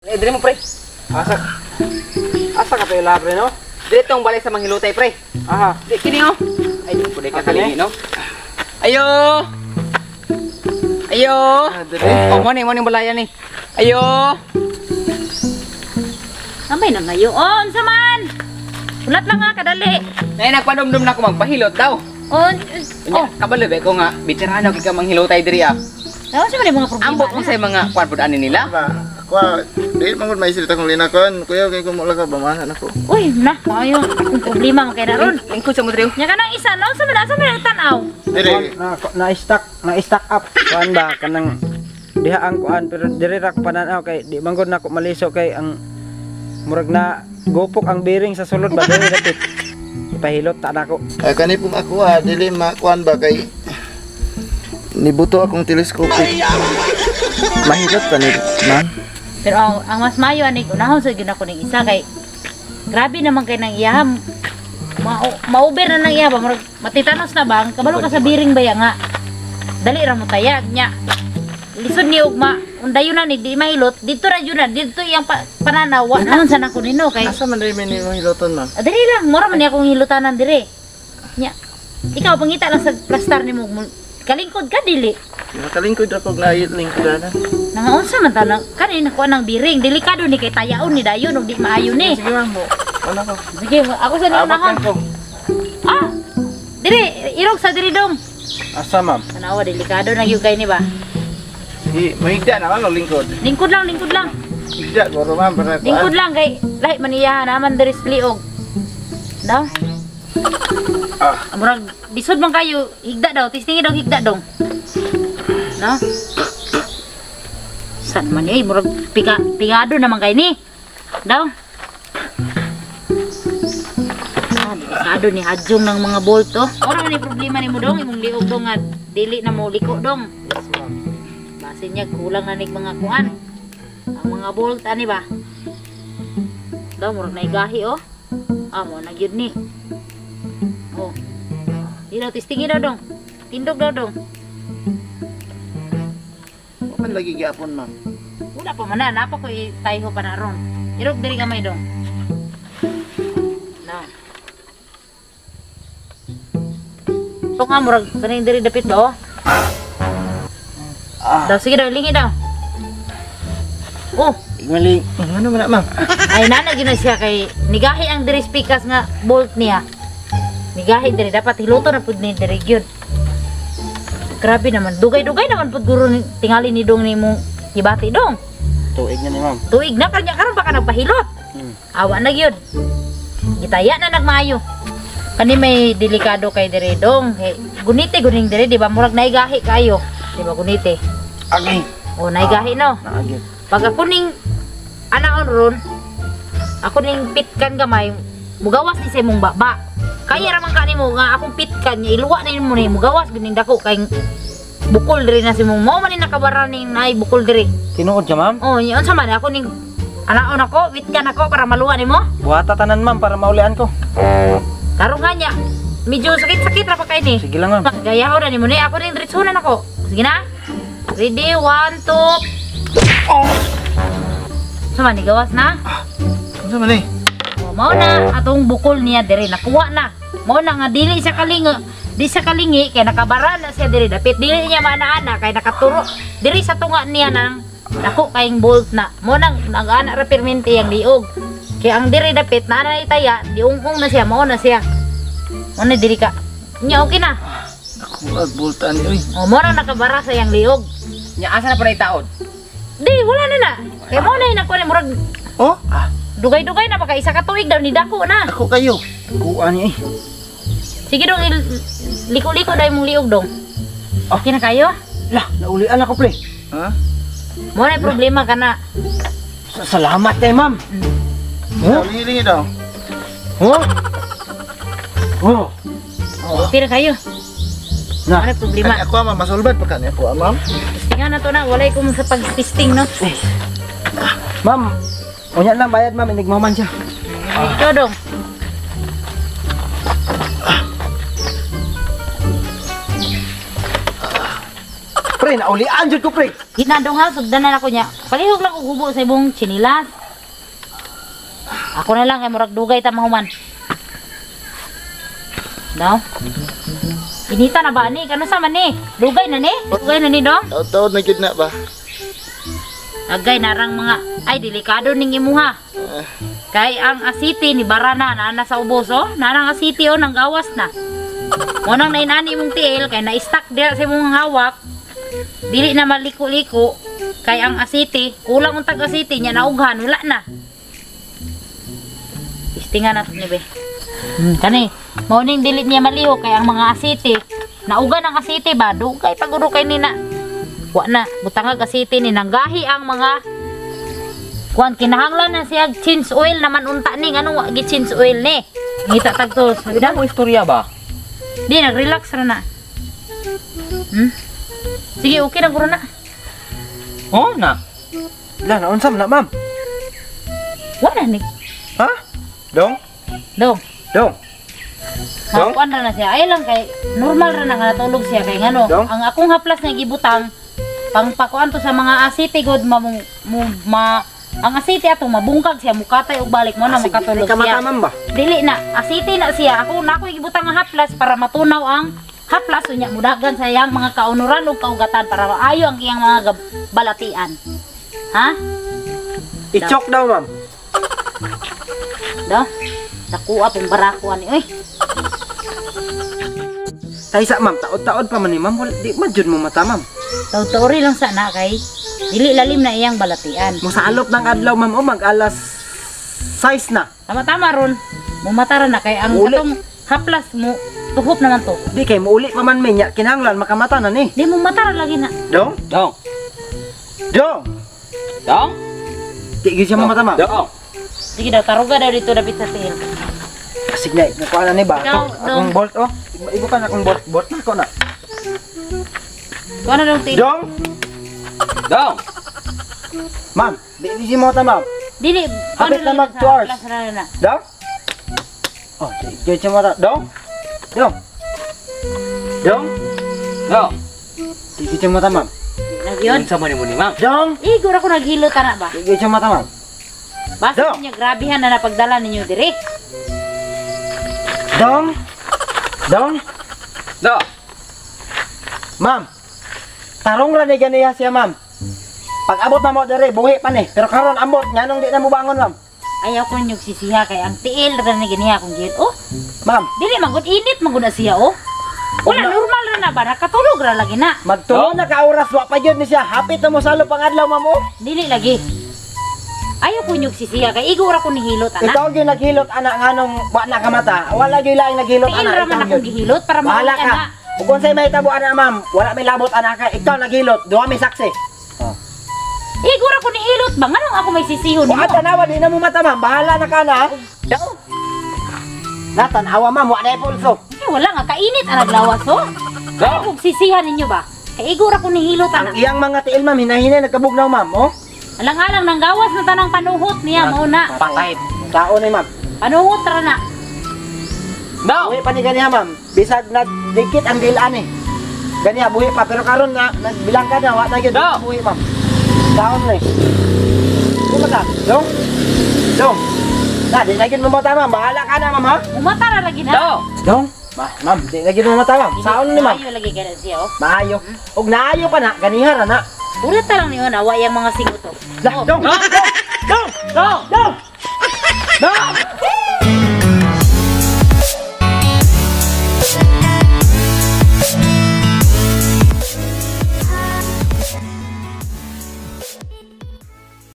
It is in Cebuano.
Eh, dire mo, pre. Asa? Asa ka pa pre, no? Dire tong balay sa manghilutay, pre. Aha. Di kini oh. Ay, di ko ka Ah, kalingi, no? Ayo. Ayo. Ah, dire. Oh, mo ni balayan ni. Ayo. Amay na ngayon. Oh, unsa man? Ulat lang nga kadali. Nay nagpadumdum na ako magpahilot daw. Oh, Unya, oh. kabalo be ko nga veterano kay ka manghilutay diri ah. Unsa man yung mga problema? Ambot mo sa mga kwan pud ani nila. Ba, ako, di man gud may silita kong linakon. Kuya, kay kung ka bamanan ako. Uy, na, maayo. Akong problema man kay naron. Lingkod sa mo diri. Nya kanang isa no, unsa man asa man ang tan-aw? Dire, Na stack up. Kuan ba kanang diha ang kuan pero dire ra ko pananaw kay di man gud nako maliso kay ang murag na gupok ang bearing sa sulod ba dire dapit. Ipahilot ta nako. Ay, kani pong ako ha, dili makuan ba kay nibuto akong telescopic. Mahilot pa ni, ma'am. Pero ang mas maayo ani unahon sa gyud ako ning isa kay grabe naman kay nang iya. Ma-over na nang iya ba murag matitanos na ba? Kabalo ka sa biring ba ya nga. Dali ra mo tayag nya. Lisod ni ugma, undayon na ni di mahilot, dito ra jud na dito iyang pananaw, wa naman sa nako nino kay Asa man rin ni mahiloton, ma'am? Ah, diri lang, mura man ni akong hilutanan dire. Nya. Ikaw pangita lang sa plastar nimo. Kalingkod ka dili. Nakalingkod ako na lingkodanan. Nangaunsa man ta na kani nakuha ng biring. Delikado ni kay tayaon ni dayon ug di maayo ni. Sige, ma'am. Ano ko? Sige, ako sa Abot unahon. lang ko. Ah. Dire, irog sa diri dong. Asa, ma'am? Tanawa delikado na gyud kay ni ba. Sige, mahigda na ma'am, lingkod. Lingkod lang, lingkod lang. Higda, guro ma'am, para kuan. Lingkod lang kay lahi man iya naman diri sa liog. Daw. Ah. Murag lisod man kayo, higda daw, tistingi daw higda dong. No? San man eh, murag pigado naman kay ni. Daw. Ah, delikado ni hadjong ng mga bolt oh. Ora man ni problema nimo dong, imong liog dong nga dili na mo liko dong. Basin niya kulang na nig mga kuan. Ang mga bolt ani ba? Daw murag naigahi oh. Ah, mo na gyud ni. Oh. Di daw tistingi daw dong. Tindog daw dong. Wa man lagi gyapon, ma'am. Wala pa man na, napa ko itayho pa na ron. Irog diri gamay dong. Na. Ito nga murag kaning diri dapit ba oh. Ah. Daw sige daw lingi daw. Oh, Mali. Ano man na, ma'am? ay nana gyud na siya kay nigahi ang diri speakers nga bolt niya. Nigahi diri dapat hiluto na pud ni diri gyud. Grabe naman, dugay-dugay naman pud guro ni tingali ni dong nimo gibati dong. Tuig na ni ma'am. Tuig na kanya karon baka nagpahilot. Awa na gyud. Gitaya na nagmaayo. Kani may delikado kay diri dong. Kay gunite guning diri di ba murag naigahi kayo. Di ba gunite? Agay. O naigahi no. Naagay. Pag ako ning anaon ron, ako ning pitkan gamay, mugawas ni sa imong baba. Kaya ra man ka nimo nga akong pitkan niya iluwa na nimo ni mugawas guning dako kay bukol diri na si mong mao man ni nakabara ning naay bukol diri. Tinuod ka, ma'am? Oh, nya unsa man ako ning anaon ako, pitkan ako para maluwa nimo. Buhata tanan, ma'am, para maulian ko. Karon nga niya, medyo sakit-sakit ra pa kay ni. Sige lang, ma'am. Gayaho na nimo ni ako ning diretsunan ako. Sige na. Ready, 1, 2. Oh! Unsa man ni gawas na? Unsa man ni? Oh, mao na atong bukol niya diri nakuha na. Mao na nga dili siya kalingi, di siya kalingi kay nakabara na siya diri dapit dili niya maana-ana kay nakaturo diri sa tunga niya nang dako kayong bolt na. Mao nang nag-ana ra permente yang liog. Kay ang diri dapit naa na itaya, diung-ung na siya, mao na siya. Mao na diri ka. Nya okay na. Ako ag bolt ani oy. Oh, mao na nakabara sa iyang liog. Nya asa na pa na itaod? Di wala na na. Kay mao na nakuha ni murag Oh, dugay-dugay na baka isa ka tuig daw ni dako na. ako kayo. Kuan ni eh. Sige dong, liko-liko dahil mong liog dong. Okay na kayo? Lah, naulian ako pre. Ha? Mo na problema ka na. Salamat kay ma'am. Oh, lingi daw. Oh. Oh. Okay na kayo. Na. Ano problema? Kani ako ma'am, masulbad pa kani ako ma'am. Testingan na to na. Walay ko sa pag-testing no. Ma'am, unya lang bayad ma'am, inigmaman siya. Ikaw dong. Pre. Pre, naulian jud ko pre. Ginadong ha, sugdanan ako niya. Palihog lang og hubo sa imong chinilas. Ako na lang kay murag dugay ta mahuman. Daw. Inita na ba ni? Kano sa man ni? Dugay na ni? Dugay na ni dong? Taod-taod na gid na ba? Agay narang mga ay delikado ning imuha. Kay ang asiti ni Barana na nasa ubos oh, narang asiti oh nang gawas na. Mo nang nainani imong tiil kay na-stuck diha sa imong hawak. Dili na maliko-liko kay ang asiti, kulang untag asiti nya naughan wala na. Istinga na to ni be. Kani, mao ning dili niya malihok kay ang mga asiti, naugan ang asiti ba dugay paguro kay nina. Wa na, butangag asiti ni nanggahi ang mga kuan kinahanglan na siya change oil naman unta ni ngano wa gi change oil ni. Ngita tag tools. Wala mo istorya ba? Di nag-relax ra na. Sige, okay na guro na. Oh, na. Lah, naunsa man na ma'am? Wala ni. Ha? Dong? Dong. Dong. Dong? Kuan ra na siya. Ay lang kay normal ra na nga natulog siya kay ngano. Dong? Ang akong haplas nga gibutang pangpakuan to sa mga asiti god ma, ma ang asiti atong mabungkag siya mukatay og balik mo na Sige, makatulog di ka siya. mata, ma'am ba? Dili na, asiti na siya. Ako na ako gibutang nga haplas para matunaw ang haplas unya mudagan sa iyang mga kaunuran ug kaugatan para maayo ang iyang mga balatian. Ha? I-choke daw ma'am. Do? Nakuha pong barako ani oy. Taysa ma'am, taod-taod pa man ni ma'am. Wala, di man jud mo mata ma'am. Taud-taori lang sa na kay dili lalim na iyang balatian. Musalop ng adlaw ma'am, oh, mag alas 6 na. Tama-tama ron. Mumatara na kay ang Uli. katong haplas mo tuhop naman to. Di kay muuli pa man mi nya kinahanglan makamata na ni. Di mo matara lagi na. Dong? Dong. Dong. Dong. Di gyud siya mamata ma'am. Dong. Sige daw taruga daw dito dapit sa tiil. Asig na, nakuha na ni ba? Ikaw, Akong, dong. akong bolt oh. Ibo ka na akong bolt, bolt na ako na. Kuha na daw tiil. Dong. Dong. Ma'am, di siya mamata ma'am. Dili Hapit na mag 2 hours. Haplas ra na. Dong? Oh, di siya mamata. Dong? Dong. Dong? Dong. Di siya mamata ma'am. Nagyod. Unsa man nimo ni ma'am? Dong. Igor ako naghilo ta na ba? Di siya mamata ma'am. Basta Dong. niya grabihan na napagdala ninyo dire. Dong. Dong. Dong. Ma'am. Tarong ra ni ganiya siya ma'am. Pag abot na mo dire, buhi pa ni. Pero karon ambot nganong di na mo bangon ma'am. Ayaw ko niyo sisiha kay ang tiil ra ni ganiya akong gihil. Oh, Ma'am, dili magud init magud na siya oh. Wala normal ra na ba nakatulog ra lagi na. magtulo na ka oras wa pa gyud ni siya. Hapit na mo salop ang adlaw ma'am oh. Dili lagi. Ayaw ko niyo sisiha kay igor ako nihilot ana. Ikaw gyud naghilot ana nganong wa na ka mata. Wala gyud laing naghilot Tiil ana. ra man Ikaw akong gyud. gihilot para Bahala mahuwi ka. ana. Ug unsay mahitabo ana ma'am, wala may labot ana ka. Ikaw naghilot, duha may saksi. Oh. Igor ako nihilot ba nganong ako may sisihon Wa mo? tanawa di na mo mata ma'am. Bahala na ka na. Dong. Natanawa ma'am, wa na pulso. Eh, wala nga kainit ang naglawas oh. Ayaw Dong. kong sisihan ninyo ba? Kay igor ako nihilot ana. Ang iyang mga tiil ma'am, hinahinay nagkabugnaw ma'am, oh. Alang-alang nang gawas na tanang panuhot niya mao na. Patay. Tao ni ma'am. Panuhot ra na. Dong. Buhi pa ni ganiha ma'am. Bisag nagdikit ang dilaan eh. Ganiha buhi pa pero karon na nagbilang ka na wa na gyud Dong. buhi ma'am. Taon na eh. Kumata. Dong. Dong. Na di na gyud mo mata ma'am. Bahala ka na ma'am ha. Umata ra lagi na. Dong. Dong. Ma, ma'am, di na gyud mo mata ma'am. Saon ni ma'am. Ayo lagi kada siya oh. Maayo. Ug naayo pa na ganiha ra na. Ulit ta lang niyo na wa yang mga singuto. Lah, Oh. dong. Dong. Dong. Dong. Dong.